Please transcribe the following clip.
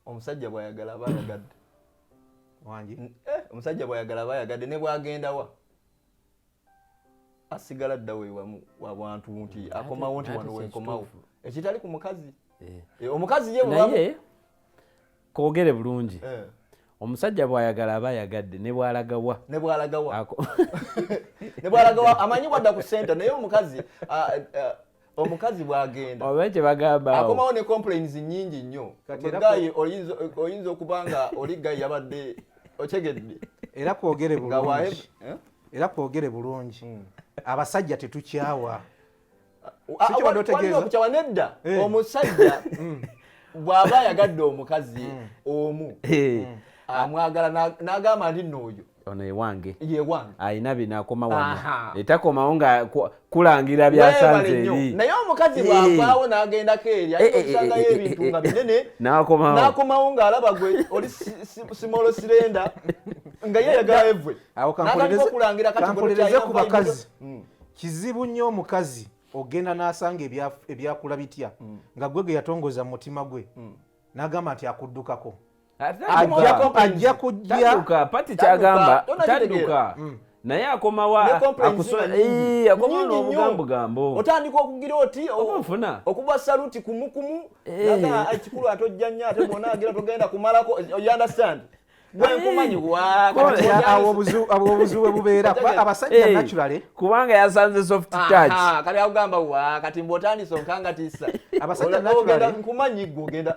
Omusajja bw'ayagala aba ayagadde. Wangi. Omusajja bw'ayagala aba ayagadde, ne bw'agendawa asigala dda wewamu wabantu nti akomawo nti Ate wano kye wenkomawo, kituufu. Ekitali ku mukazi. Omukazi ye bw'aba- Naye koogere bulungi, omusajja bw'ayagala aba ayagadde, ne bw'alagawa. Ne bw'alagawa. Ne bw'alagawa amanyi bwadda ku center. Naye omukazi, omukazi bw'agenda Oba kye bagamba awo. akomawo ne complaints nnyingi nnyo. Kati era Guy oyinza okuba nga oli guy yabadde okyegedde Era kwogere nga wae bulungi, era kwogere bulungi, abasajja tetukyawa. Ah, Si kibadde otegeeza? Waliwo okukyawa nedda. Omusajja bw'aba ayagadde omukazi omu, amwagala n'agamba nti nno oyo Ono ewange. Ye wange. Ayina bino, akoma wano. Etakomawo nga kulangira Weebale byasanze nnyo. eri. Naye omukazi bw'avaawo n'agendako eri, ayinza okusangayo ebintu nga binene, N'akomawo. N'akomawo ng'alaba gwe oli small cylinder, nga ye ayagala evwe. Awo N'atandika okulangira kati gwe kampolereze tokyalina ku vibe. bakazi. Kizibu nnyo omukazi ogenda n'asanga ebyakula bitya nga gwe ge yatongoza mu mutima gwe, n'agamba nti akuddukako. Ate Ate tadduka. Ajja kujja. Tadduka, pati kyagamba. Tadduka, Tadduka, naye akomawo. Ne complaints nga nnyingi. Akomawo Nnyingi nnyo. n'obugambugambo. Otandika okugira oti Oba nfuna. Okuba saluti kumukumu. Naga ekikulu ate ojja nnyo, ate bw'onaagira togenda kumalako. You understand? Gwe nkumanyi wa kati Awo obuzibu bwe bubeera kuba abasajja naturally Kubanga yasanze soft touch. Aha, kati akugamba wa kati mbw'otandise onkangatiisa. Abasajja Ogenda naturally nkumanyi gwe ogenda.